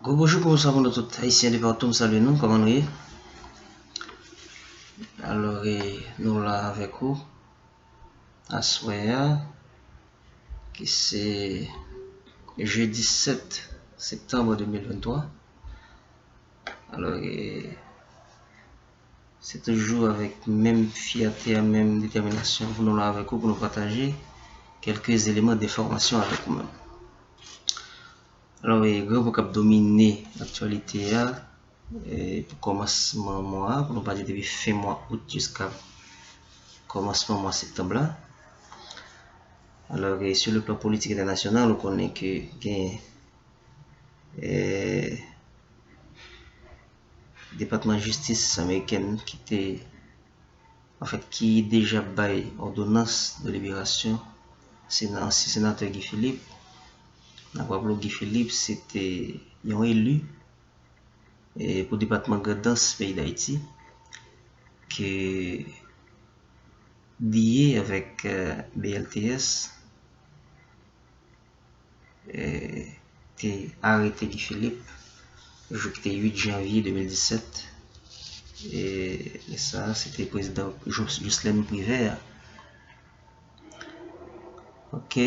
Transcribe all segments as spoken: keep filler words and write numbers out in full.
Gwo bonjou, kòman sa pou nou tout? Ayisyen de patou, m salye nou, kòman nou ye? Alò, e, nou la avèk ou aswè a, ki se jedi sèt septanm de mil venntwa. Alò, e, se toujou avèk menm fyète a, menm detèminasyon pou nou la avèk ou, pou nou pataje kèlke eleman de enfòmasyon avèk ou menm. Alò, e, gran pwen k ap domine aktyalite a, e, pou kòmansman mwa a, pou nou pa di depi fen mwa out jiska kòmansman mwa septanm la. Alò, e, sou le plan politik entènasyonal, ou konnen ke gen, e, Depatman Jistis amerikèn ki te, anfèt, ki deja bay òdonans de liberasyon sena-, ansyen senatè Guy Philippe. N ap raple w, Guy Philippe, se te yon eli, e, pou depatman Grandans, peyi Dayiti, ke liye avèk, e, B L T S, e, te arete Guy Philippe, jou ki te uit janvye de mil disèt. E, e sa, se te prezidan Jos-, Jocelerme Privert. Ok.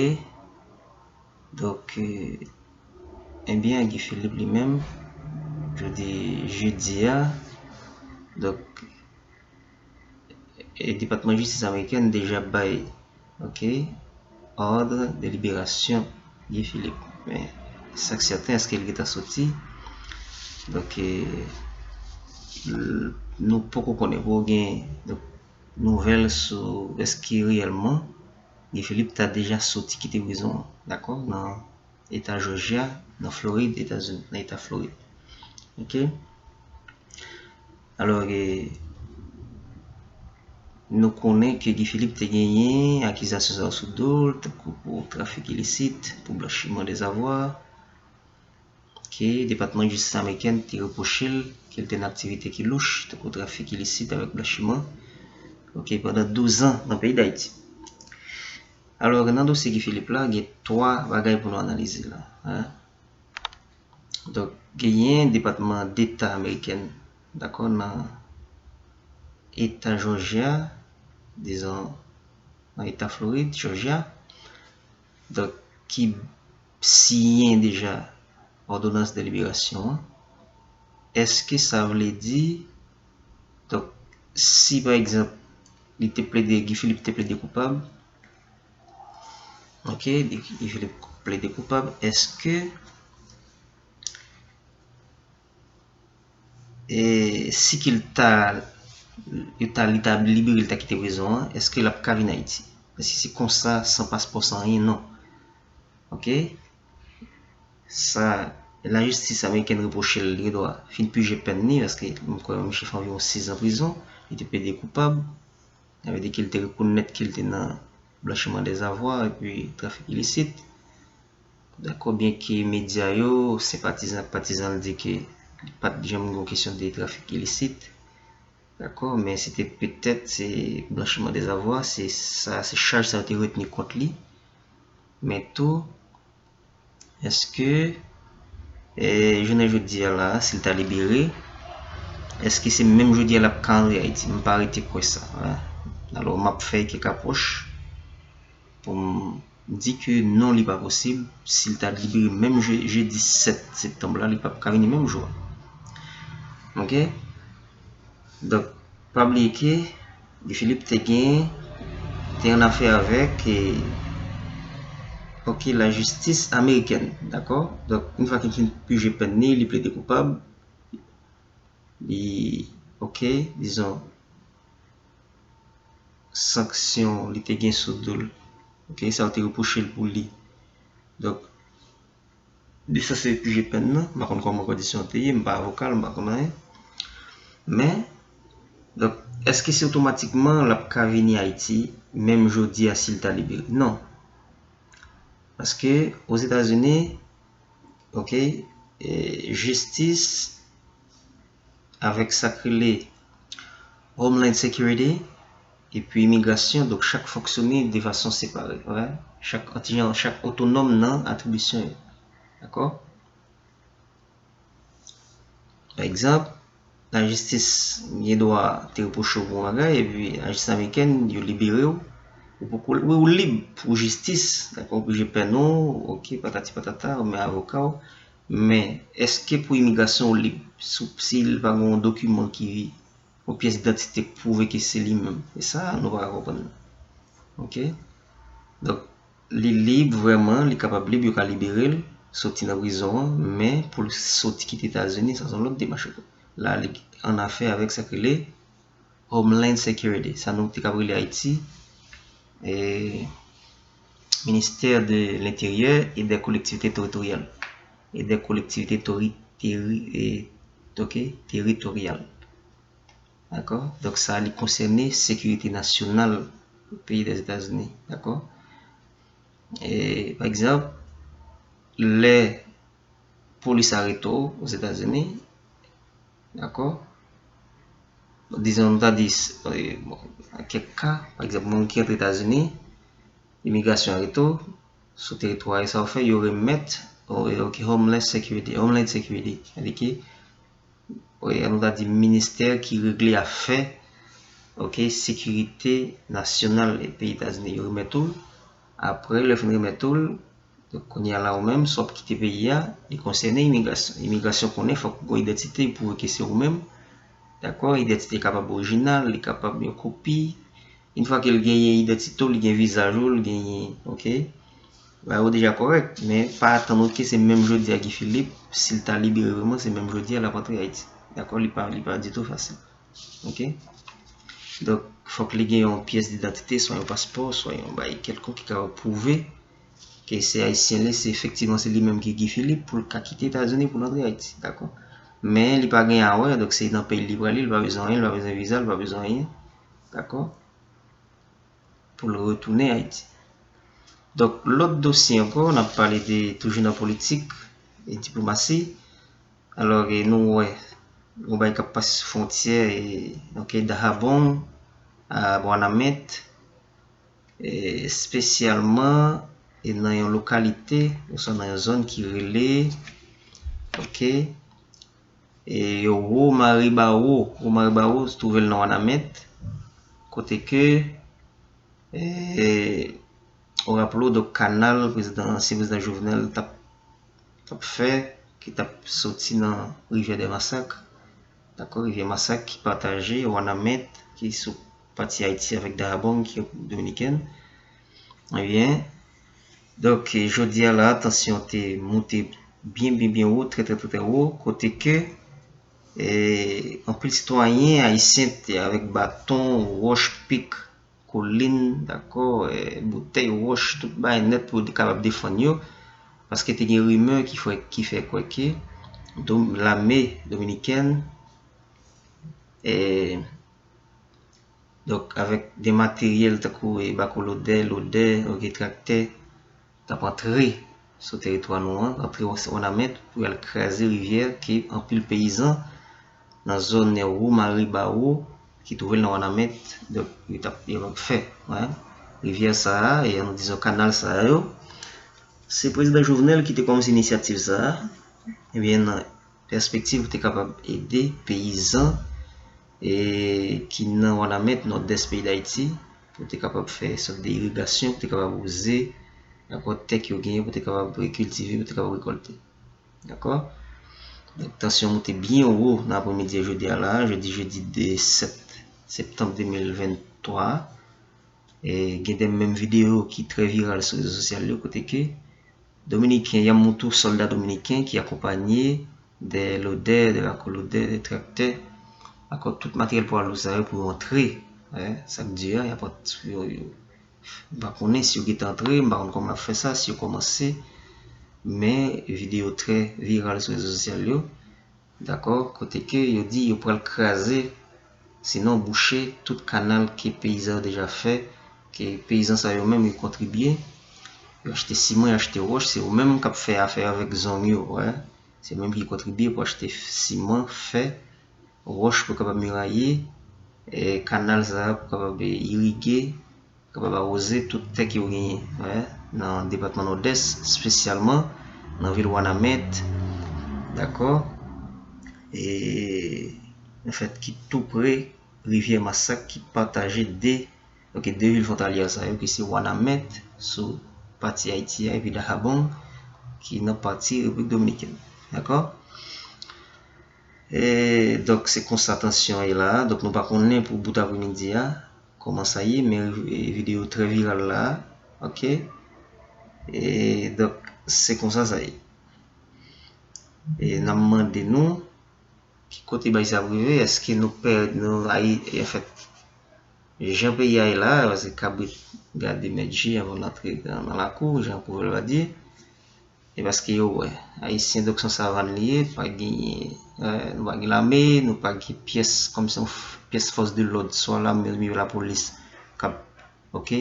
Donk, e, ebyen, Guy Philippe li menm, jodi jedi a, donk, e, Depatman Jistis amerikèn deja bay, ok, òd de liberasyon Guy Philippe. Men, sa k sèten, èske l gentan soti? Donk, e, l-, nou poko konnen, poko gen, donk, nouvèl sou èske reyèlman Guy Philippe ta deja soti kite prizon an, dakò, nan eta Jòjya, nan Florid, Etazini, nan eta Florid. Ok? Alò, e, nou konnen ke Guy Philippe te genyen akizasyon sa yo sou do l, tankou pou trafik ilisit, pou blanchiman dèzavwa, ke Depatman Jistis amerikèn te repwoche l ke l te nan aktivite ki louch, tankou trafik ilisit avèk blanchiman, ok, pandan douz an nan peyi Dayiti. Alò, nan dosye Guy Philippe la, gen twa bagay pou nou analize la, en. Donk, genyen Depatman Deta amerikèn, dakò, nan eta Jòjya, dizon, nan eta Florid, Jòjya, donk, ki siyen deja òdonans de liberasyon an. Èske sa vle di, donk, si, pa egzanp, li te plede, Guy Philippe te plede koupab, ok, Guy Philippe plede koupab, èske, e, si ke l ta, yo ta, li ta libere, li ta kite prizon an, èske l ap ka vin Ayiti? Èske se konsa, san paspò, san anyen? Non. Ok? Sa, lajistis amerikèn repwoche l, li gen dwa fin pije pèn li, paske m kwè misye fè anviwon sis an prizon, li te plede koupab. Sa vle di ke l te rekonèt ke l te nan blanchiman dèzavwa epi trafik ilisit. Dakò, byenke medya yo, senpatizan ak patizan l di ke li pa t janm gen kesyon de trafik ilisit. Dakò, men se te petèt se blanchiman dèzavwa, se sa, se chaj sa yo te retni kont li. Men tou, èske, e, jounen jodi a la, si l ta libere, èske se menm jodi a l ap ka antre Ayiti? M pa rete kwè sa, en. Alò, m ap fè kèk apwòch pou m di ke non, li pa posib. Si l ta libere menm je-, jedi sèt septanm la, li p ap ka vini menm jou a. Ok? Donk, pa bliye ke Guy Philippe te gen, te an afè avèk, e, ok, lajistis amerikèn, dakò? Donk, yon fwa ke l fin pije pèn li, li plede koupab, li, ok, dizon, sanksyon li te gen sou do l, ok, sa yo te repwoche l pou li. Donk, li sanse pije pèn nan, m pa konn kòman kondisyon an te ye, m pa avoka l, m pa konn anyen. Men, donk, èske se otomatikman l ap ka vini Ayiti, menm jodi a, si l ta libere? Non. Paske, Ozetazini, ok, e, jistis avèk sa k rele Homeland Security epi imigrasyon, donk chak fonksyone de fason separe, wè. Chak antijan, chak otonòm nan atribisyon yo. Dakò? Pa egzanp, lajistis gen dwa te repwoche w pou yon bagay, epi lajistis amerikèn, yo libere w, ou poko, wi, ou lib pou jistis, dakò, ou oblije pè non w, oke, patati patata, ou men avoka w, men èske pou imigrasyon ou lib, si, si l pa gen yon dokiman ki, yon pyès idantite k pwouve ke se li menm? E sa, nou pa ka konprann. Oke? Donk, li lib vrèman, li kapab lib, yo ka libere l, soti nan prizon an, men pou l soti kite Etazini, sa se yon lòt demach ankò. La, li an afè avèk sa k rele Homeland Security. Sa nou te kab rele Ayiti, e, Ministère de l'Intérieur et des Collectivités Territoriales. Et des Collectivités Tori-, Teri-, e, oke, Territoriales. Dakò? Donk, sa, li konsène sekirite nasyonal peyi Dèzetazini. Dakò? E, pa egzanp, lè polis arete w Ozetazini, dakò? Dizon, nou ta di, s-, e, bon, nan kèk ka, pa egzanp, moun ki antre Etazini, imigrasyon arete w, sou teritwa, e sa w fè, yo remèt, o, e, oke, Homeland Security, Homeland Security, sa vle di ke, e, nou ta di ministè ki regle afè, oke, sekirite nasyonal peyi Etazini, yo remèt ou l. Apre, lè yo fin remèt ou l, donk, kounye a la, ou menm, si w ap kite peyi a, li konsène imigrasyon. Imigrasyon konnen fòk ou gen idantite, pwouve ke se ou menm. Dakò? Idantite kapab orijinal, li kapab yon kopi. Yon fwa ke l genyen idantite w, li gen vizaj ou, li genyen, oke? Bagay yo deja kòrèk, men pa atann ou ke se menm jodi a Guy Philippe, si l ta libere vrèman, se menm jodi a l ap antre Ayiti. Dakò? Li pa, li pa ditou fasil. Oke? Donk, fòk li gen yon pyès didantite, swa yon paspò, swa yon bagay kèlkonk ki kapab pwouve ke se ayisyen li, se efektivman se li menm ki Guy Philippe pou l ka kite Etazini pou l antre Ayiti, dakò? Men li pa gen awè, donk se nan peyi l li prale, li pa bezwen anyen, li pa bezwen viza, li pa bezwen anyen, dakò? Pou l retounen Ayiti. Donk, lòt dosye ankò, n ap pale de, toujou nan politik e diplomasi. Alò, e nou wè, yon bagay k ap pase sou fwontyè, e, oke, Dajabón a Wanament, e, espesyalman, e nan yon lokalite, oswa nan yon zòn ki rele, oke, e, Womaribao, Womaribao twouve l nan Wanament, kote ke, e, ou raple w, donk, kanal prezidan, ansyen prezidan Jovenel t ap, t ap fè, ki t ap soti nan Rivyè dè Masak, dakò, Rivyè Masak ki pataje Wanament, ki sou pati Ayiti avèk Dajabón, ki Repiblik Dominikèn. Ebyen, donk, jodi a la, tansyon te moute byen, byen, byen wo, trè, trè, trè, trè wo, kote ke, e, anpil sitwayen ayisyen te avèk baton, wòch, pik, kolin, dakò, e, boutèy, wòch, tout bagay nèt pou yo te kapab defann yo, paske te gen rimè ki fè, ki fè kwè ke dom-, lame dominikèn, e, donk, avèk de materyèl tankou, e, bako lodè, lodè, oke, traktè, t ap antre sou teritwa nou an, antre Wanament pou y al kraze rivyè ke anpil peyizan nan zòn Womaribao ki twouve l nan Wanament, donk, yo t ap, yo t ap fè, wi. Rivyè sa a, e ann dizon kanal sa a yo, se prezidan Jovenel ki te kòmanse inisyativ sa a. Ebyen, nan pèspektiv pou te kapab ede peyizan, e, ki nan Wanament, nòdès peyi Dayiti, pou te kapab fè sòt de irigasyon, pou te kapab wouze, dakò, tè ke yo genyen, pou te kapab rekiltive, pou te kapab rekòlte. Dakò? Donk, tansyon moute byen wo nan aprèmidi a jodi a la, jodi, jedi de sèt septanm de mil venntwa. E gen de menm videyo ki trè viral sou rezo sosyal yo, kote ke Dominiken, y ap montre w sòlda dominiken ki akonpanye de lodè, de bako lodè, de traktè, akò tout materyèl pwa lou sa yo pou yo antre, wi, sa k di a, y ap ant-, yo, yo, m pa konnen si yo gentan antre, m pa konn kòman y ap fè sa, si yo kòmanse, men videyo trè viral sou rezo sosyal yo, dakò, kote ke yo di yo pral kraze, sinon bouche tout kanal ke peyizan yo deja fè, ke peyizan sa yo menm yo kontribye, yo achte siman, yo achte wòch, se yo menm k ap fè afè avèk zong yo, wi. Se yo menm ki kontribye pou achte siman, fè, wòch pou kapab miraye, e, kanal sa a, pou kapab irige, kapab awoze tout tè ke yo genyen, wi, nan depatman Nòdès, espesyalman nan vil Wanament, dakò? e, anfèt, ki tou pre Rivyè Masak, ki pataje de, ok, de vil fwontalyè sa yo, ki se Wanament, sou pati Ayiti a, epi Dajabón, ki nan pati Repiblik Dominikèn. Dakò? E, donk, se konsa tansyon an ye la a. Donk, nou pa konnen pou bout apremidi a, kòman sa ye, men, e, videyo trè viral la a, ok? E, donk, se konsa sa ye. E n ap mande nou, ki kote bagay sa ap rive? Èske nou pè, nou, ay, anfèt, jan peyi a ye la, paske kabrit gade mèt je anvan l antre nan, nan lakou, jan pwovèb la di. E paske yo wè, Ayisyen, donk, se yon savann li ye, pa genyen, eh, nou pa gen lame, nou pa gen pyès, kòmsi yon f-, pyès fòs de lòd, swa lame oubyen lapolis, k ap, ok,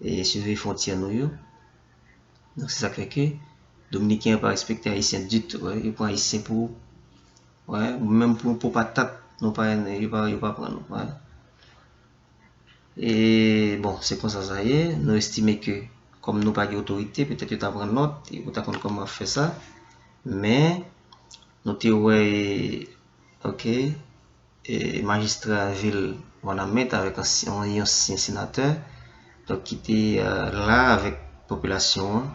e siveye fwontyè nou yo. Donk, se sa k fè ke Dominiken yo pa respekte Ayisyen ditou, wè. Yo pran Ayisyen pou, wè, menm pou yon po patat, nou pa, yo pa, yo pa pran nou, wè. E, bon, se konsa sa ye. Nou estime ke, kòm nou pa gen otorite, petèt yo ta pran nòt, e yo ta konn kòman fè sa. Men, nou te wè, ok, e, majistra vil Wanament avèk ansyen, yon ansyen senatè, donk, ki te, eh, la avèk popilasyon an,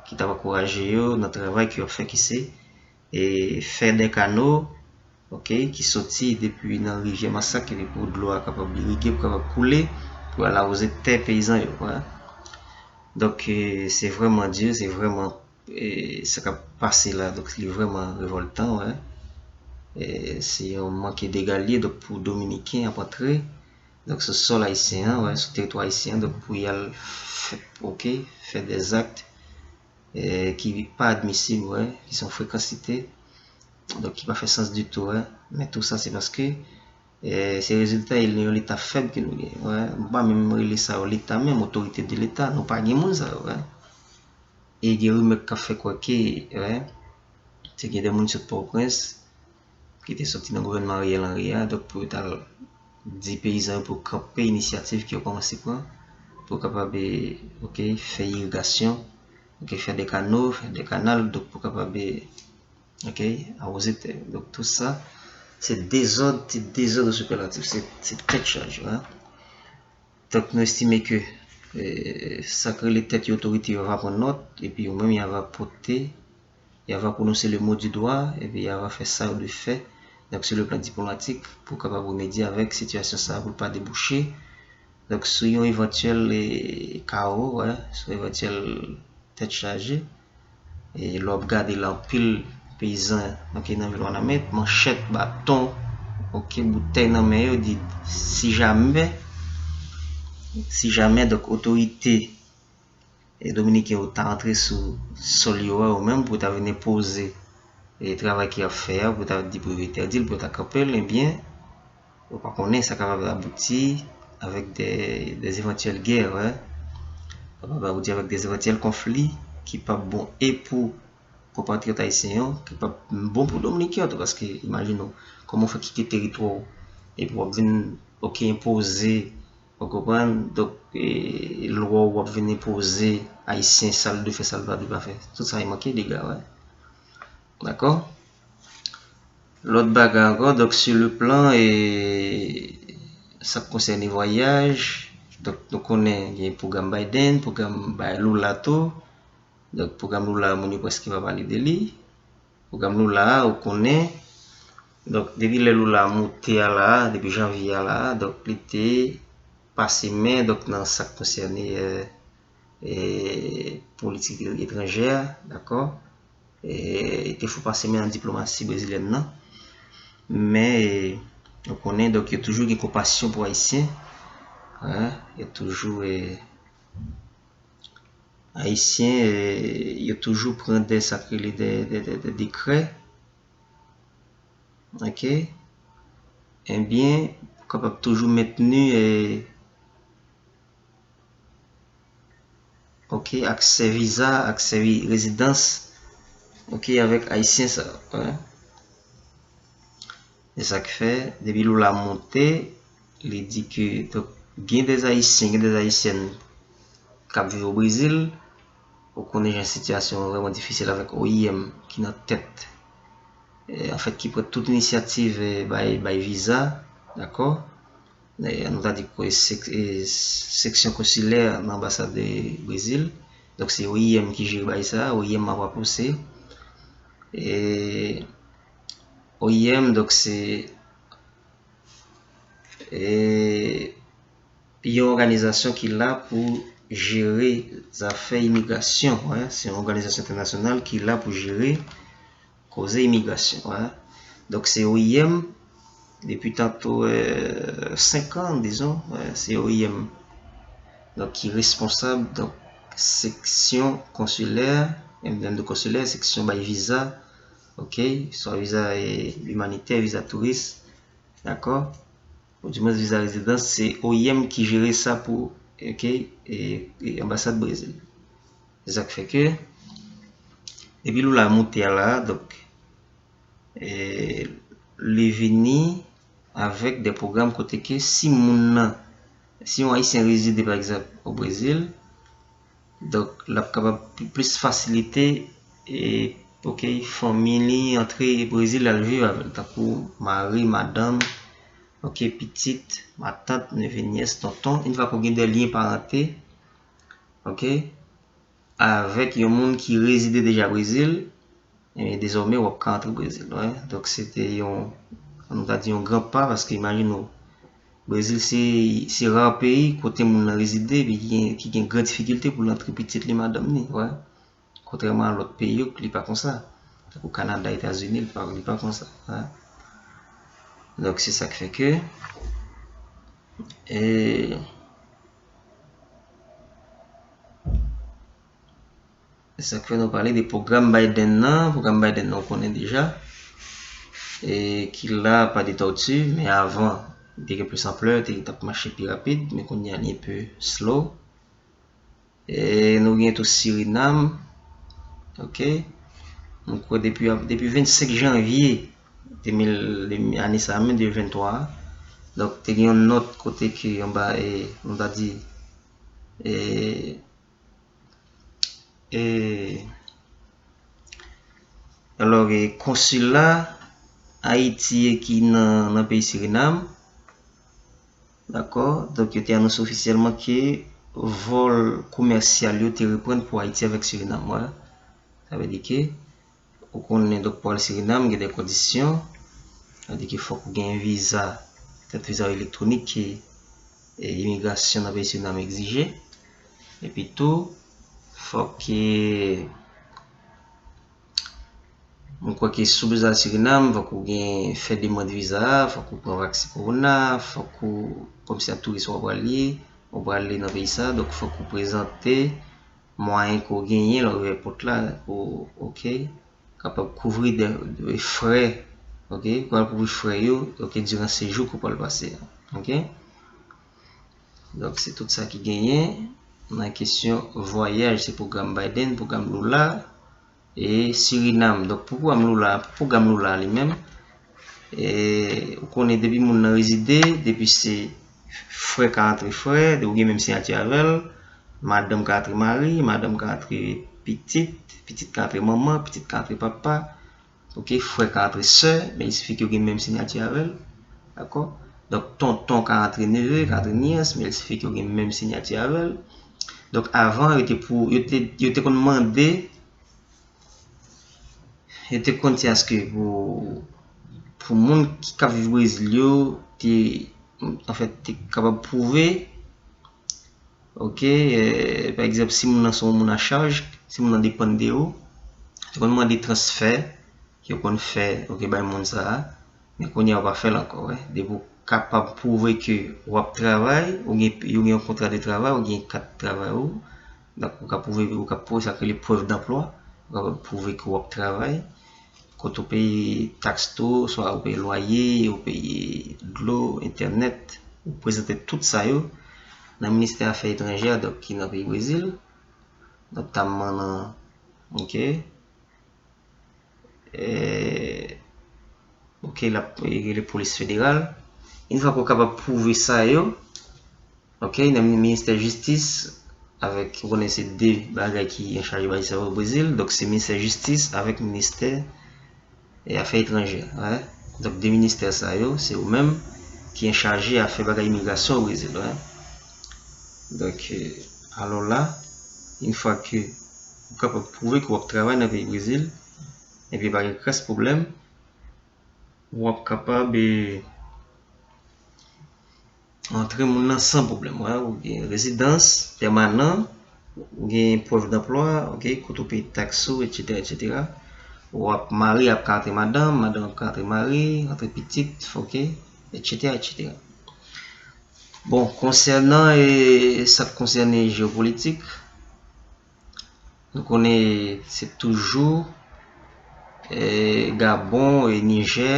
ki t ap ankouraje yo nan travay ke yo ap fè, ki se, e, fè de kano, ok, ki soti depi nan rivyè Masak, epi pou dlo a kapab irige, pou kapab koule, pou al awoze tè peyizan yo, wè. Donk, eh, se vrèman di, se vrèman, eh, sa k ap pase la, donk, li vrèman revòltan, wè. Eh, se yon manke dega l ye, donk, pou Dominiken ap antre, donk, sou sòl ayisyen an, wè, sou teritwa ayisyen an, donk, pou y al fè, ok, fè dèzakt, eh, ki pa admisib, wè, ki se yon frekansite, donk, ki pa fè sans ditou, wè. Men tou sa, se paske, eh, se rezilta yon leta fèb ke nou gen, wè. M pa menm rele sa yon leta, menm otorite de leta, nou pa gen moun sa yo, wè. E gen rimè k ap fè kwè ke, wè, te gen de moun sot Pòtoprens, ki te soti nan gouvènman Ariel Henry a, donk pou yo t al di peyizan yo pou kanpe inisyativ ke yo kòmanse pran, pou kapab, ok, fè irigasyon, ok, fè de kano, fè de kanal, donk pou kapab, ok, awoze tè. Donk tou sa, se dezòd, se dezòd sipèlatif, se, se tèt chaje, wè. Donk, nou estime ke, eh, sa k rele tèt yo, otorite yo va pran nòt, epi yo menm, y a va pote, y a va pwononse le mot du doigt, epi y a va fè sa yo dwe fè. Donk, sou le plan diplomatik, pou kapab remedye avèk sitiyasyon sa a, pou l pa debouche. Donk, sou yon evantyèl, eh, kawo, wè, sou evantyèl tèt chaje. E lè w ap gade la, anpil peyizan, ok, nan vil Wanament, manchèt, baton, ok, boutèy nan men yo, di si jamè, si jamè, donk, otorite, e, dominiken yo ta antre sou sòl yo a, yo menm, pou ta vin enpoze, e, travay ke y ap fè a, pou ta di pou yo entèdi l, pou yo ta kanpe l, ebyen, ou pa konnen, sa kapab abouti avèk de, de evantyèl gè, wè. Kapab abouti avèk de evantyèl konfli ki p ap bon e pou konpatriyòt ayisyen yo, ki p ap bon pou dominiken yo tou, paske imajine w, kòman w fè kite teritwa w, epi w ap vin, ok, enpoze, w konprann? Donk, e, lwa w ap vin enpoze ayisyen sa l dwe fè, sa l pa dwe pa fè. Tout sa e manke dega, wè. Dakò? Lòt bagay ankò, donk, sur le plan, e, sa k konsène vwayaj, donk, nou konnen gen pwogram Biden, pwogram bay Lula tou. Donk, pwogram Lula a, moun yo prèske pa pale de li. Pwogram Lula a, ou konnen, donk, depi lè Lula a moute a la a, depi janvye a la a, donk, li te pase men, donk, nan sa k konsène, e, e, politik etranjè a, dakò? E, li te fou pase men nan diplomasi brezilyèn nan. Men, e, ou konnen, donk, yo toujou gen konpasyon pou Ayisyen. Wi, yo toujou, e, Ayisyen, e, yo toujou pran de sa k rele de, de, de, de dekrè. Ok? Ebyen, pou kapab toujou mentni, e, ok, aksè viza, aksè vi-, rezidans, ok, avèk Ayisyen sa, wi. E sa k fè, depi Lula monte, li di ke, donk, gen de Ayisyen, gen de Ayisyèn k ap viv o Brezil. Ou konnen jan sitiyasyon an vrèman difisil avèk O I M ki nan tèt e, anfèt, ki pran tout inisyativ, e, bay, bay viza, dakò? E, nou ta di ke sek-, e, seksyon konsilè nan anbasad de Brezil. Donk, se O I M ki jere bagay sa, O I M ap pouse. E, O I M, donk, se, e, yon òganizasyon ki la pou jere zafè imigrasyon, wi. Se yon òganizasyon entènasyonal ki la pou jere koze imigrasyon, wi. Donk, se O I M, depi tanto, e, senk an, dizon, wi, se O I M. Donk, ki responsab, donk, seksyon konsilè, M M de konsilè, seksyon bay viza, oke, swa viza, e, imanitè, viza touris, dakò? Ou di mwens viza rezidans, se O I M ki jere sa pou, oke, e, e anbasad Brezil. Se sa k fè ke, depi Lula moute a la, donk, e, li vini avèk de pwogram kote ke si moun nan, si yon Ayisyen rezide, pa egzanp, o Brezil, donk, l ap kapab pli-, plis fasilite, e, oke, fanmi li antre Brezil al viv avè l, tankou mari, madanm, oke, pitit, matant, neve, nyès, tonton, yon fwa ke w gen de lyen parante, oke, avèk yon moun ki rezide deja Brezil, e dezòmè w ap ka antre Brezil, wi. Donk, se te yon, nou ta di yon gran pa, paske imajine w, Brezil se, se ra peyi kote moun nan rezide, epi ki gen, ki gen gran difikilte pou l antre pitit li, madanm li, wi. Kontrèman a lòt peyi yo, li pa konsa. Tankou Kanada, Etazini, li pa, li pa konsa, wi. Donk, se sa k fè ke, e, se sa k fè nou pale de pwogram Biden nan. Pwogram Biden nan, ou konnen deja. E ki la pa de tòti, men avan, li te gen plis anplè, te, t ap mache pi rapid, men kounye a, li enpe slow. E nou gen tou Sirinam, oke. Mwen kwè depi, depi vennsenk janvye de mil, de, ane sa menm, de venntwa a. Donk, te gen yon nòt kote ke anba, e, nou ta di, e, e, alò, e, konsila Ayiti ki nan, nan peyi Sirinam, dakò? Donk, yo te anonse ofisyèlman ke vòl komèsyal yo te reprann pou Ayiti avèk Sirinam, wi. Sa vle di ke ou konnen, donk, pou al Sirinam, gen de kondisyon. Sa vle di ke fòk ou gen viza, petèt viza elektwonik ke, e, imigrasyon nan peyi Sirinam egzije. Epi tou, fòk, e, mwen kwè ke si w bezwen al Sirinam, fòk ou gen, fè demann viza a, fòk ou pran vaksen kowona, fòk ou, kòmsi a touris w ap prale, w prale nan peyi sa, donk fòk ou prezante mwayen ke w genyen lè w rive ayewopò la, pou, oke, kapab kouvri de, de frè, oke, pou al kouvri frè yo, oke, diran sejou ke w pral pase a, oke. Donk, se tout sa ki genyen nan kesyon vwayaj, se pwogram Biden, pwogram Lula, e Sirinam. Donk, pou pwogram Lula, pou pwogram Lula li menm, e, ou konnen depi moun nan rezide, depi se frè ka antre frè, ou gen menm siyati avè l, madanm ka antre mari, madanm ka antre pitit, pitit ka antre manman, pitit ka antre papa, oke, frè ka antre sè, men il sifi ke yo gen menm siyati avè l, dakò? Donk, tonton ka antre neve, ka antre nyès, men il sifi ke yo gen menm siyati avè l. Donk, avan, yo te pou, yo te, yo te konn mande, yo te konn di aske pou, pou moun ki, k ap viv Brezil yo, te, anfèt, te kapab pwouve, oke, e, pa egzanp, si moun nan se yon moun a chaj, si moun nan depann de ou, yo konn mande transfè, yo konn fè, oke, bay moun sa a, men kounye a yo pa fè l ankò, wi. Depi w kapab pwouve ke w ap travay, ou gen, ou gen yon kontra de travay, ou gen kat travay ou, donk ou ka pwouve, ou ka pwouve sa k rele prèv danplwa, ou kapab pwouve ke w ap travay, kote w peye taks tou, swa ou peye lwaye, ou peye dlo, entènèt, ou prezante tout sa yo nan ministè afè etranjè a, donk ki nan peyi Brezil. Nòtaman nan, oke, e, oke, l ap rele polis federal. Yon fwa ke w kapab pwouve sa yo, oke, nan ministè jistis, avèk, ou konnen se de bagay ki an chaj bay sa yo o Brezil, donk se ministè jistis avèk ministè e afè etranjè, wè. Donk, de ministè sa yo, se yo menm ki anchaje afè bagay imigrasyon o Brezil, wè. Donk, e, alò la, yon fwa ke ou kapab pwouve ke w ap travay nan peyi Brezil, epi pa gen kras pwoblèm, w ap kapab, e, antre moun nan san pwoblèm. Wè, ou gen rezidans pèmanan, ou gen prèv danplwa, oke, kote ou peye taks ou, etsetera, etsetera. W ap mari ap ka antre madanm, madanm ap ka antre mari, antre pitit, oke, etsetera, etsetera. Bon, konsènan, e, sa k konsène jewopolitik, nou konnen se toujou, e, Gabon e Nijè,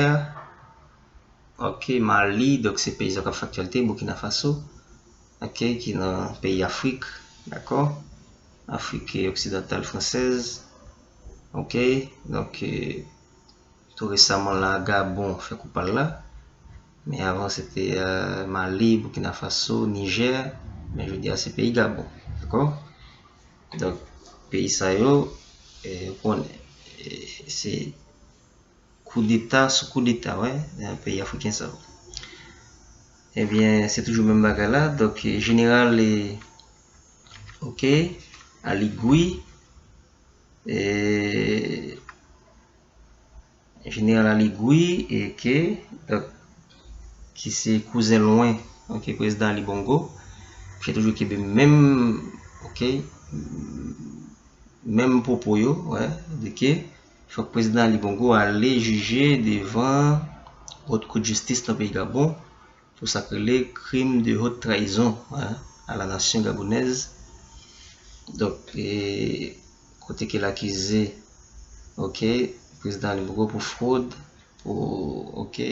oke, Mali, donk se peyi sa k ap fè aktyalite, Burkina Faso, oke, ki nan peyi Afrik, dakò? Afrik oksidantal fransèz, oke? Donk, e, tou resaman la, Gabon fè kou pa l la. Men avan, se te, e, Mali, Burkina Faso, Nijè. Men jodi a, se peyi Gabon. Dakò? Donk, peyi sa yo, e, ou konnen, e, se koudeta sou koudeta, wè, nan peyi afriken sa yo. Ebyen, se toujou menm bagay la. Donk, jeneral, e, oke, Ali Gouy, e, Jeneral Ali Gouy, e ke, donk, ki se kouzen lwen, oke, prezidan Ali Bongo, ki toujou kenbe menm, oke, menm pwopo yo, wè, de ke fòk prezidan Ali Bongo ale jije devan Wot Kout Jistis nan peyi Gabon, pou sa k rele crime de haute trahison, hein, à la nation gabonaise. Donk, e, kote ke l akize, oke, prezidan Ali Bongo pou fwod, pou, oke,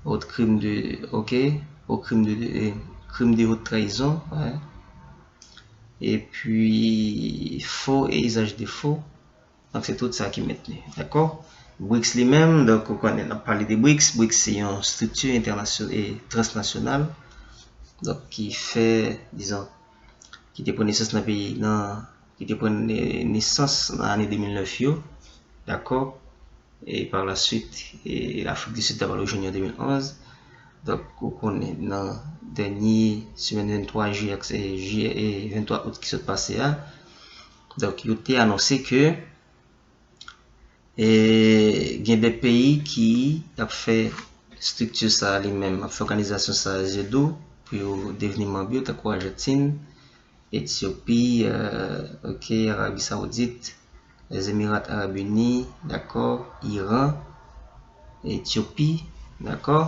haute crime de, oke, au crime de, de, e, crime de haute trahison, hein. Epi, faux et usage de faux. Donk, se tout sa ki mentni, dakò? BRICS li menm, donk, ou konnen, n ap pale de BRICS. BRICS se yon estrikti entènasyon-, e, transnasyonal, donk, ki fè, dizon, ki te pran nesans nan peyi, nan, ki te pran ne-, nesans nan ane de mil nèf yo, dakò? E pa la swit, e, Afrik di Sid ta pral rejwenn yo an de mil onz. Donk, ou konnen, nan dènye semèn venntwa jiyè, e, jiyè, e, venntwa out ki sot pase a, donk, yo te anonse ke, e, gen de peyi ki ap fè estrikti sa li menm, ap fè òganizasyon sa zye dou pou yo devni manm yo, tankou Ajantin, Etyopi, e, oke, Arabi Sawoudit, Lèzemirats Arabes Unis, dakò, Iran, Etyopi, dakò.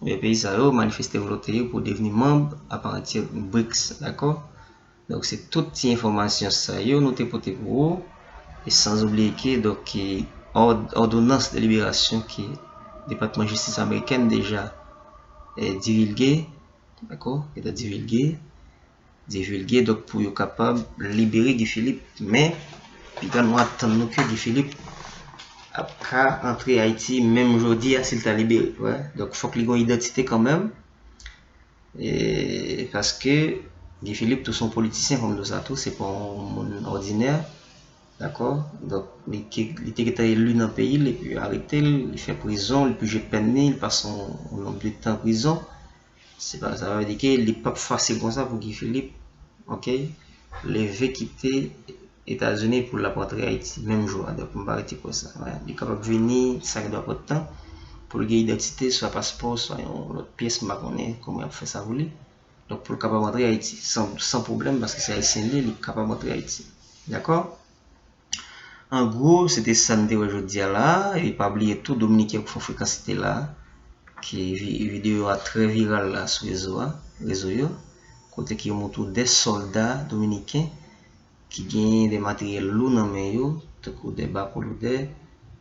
Ebyen, peyi sa yo manifeste volonte yo pou devni manm aparantyè BRICS, dakò. Donk, se tout ti enfòmasyon sa yo nou te pote pou ou. E san oubliye ke, donk, e, òd-, òdonans de liberasyon ke Depatman Jistis amerikèn deja, e, divilge, dakò, deja divilge, divilge, donk, pou yo kapab libere Guy Philippe. Men, piga nou atann nou ke Guy Philippe ap ka antre Ayiti menm jodi a si l ta libere, wè. Donk, fòk li gen yon idantite kanmenm. E, paske Guy Philippe tou se yon politisyen, fò m di w sa tou, se pa yon moun òdinè, dakò? Donk, li te, li te gentan eli nan peyi l, epi yo arete l, li fè prizon, li pije pèn li, li pase yon, yon nonb de tan prizon. Se pa, sa vle di ke li p ap fasil konsa pou Guy Philippe, oke, leve kite Etazini pou l ap rantre Ayiti menm jou a. Donk, m pa rete kwè sa. Wè, li kapab vini, sa gen dwa pran tan pou l gen idantite, swa paspò, swa yon lòt pyès, m pa konnen kòman y ap fè sa pou li. Donk, pou l kapab rantre Ayiti san, san pwoblèm, paske se ayisyen li ye, li kapab rantre Ayiti. Dakò? An gwo, se te sa n te wè jodi a la. E pa bliye tou, Dominiken yo k fè yon frekans site la, ke vi-, videyo a trè viral la sou rezo a, rezo yo, kote ke yo montre w de sòlda dominiken ki genyen de materyèl lou nan men yo, tankou de bakolodè,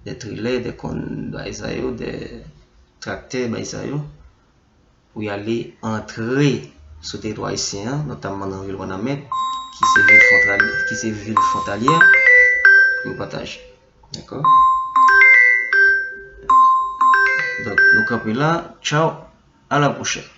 de trilè, de konn bagay sa yo, de traktè, bagay sa yo, pou y ale antre sou teritwa ayisyen an, notamman nan vil Wanament, ki se vil fwontalyè, ki se vil fwontalyè, pou yo pataje. Dakò? Donk, nou kanpe la. Tchaw, a la pwochèn.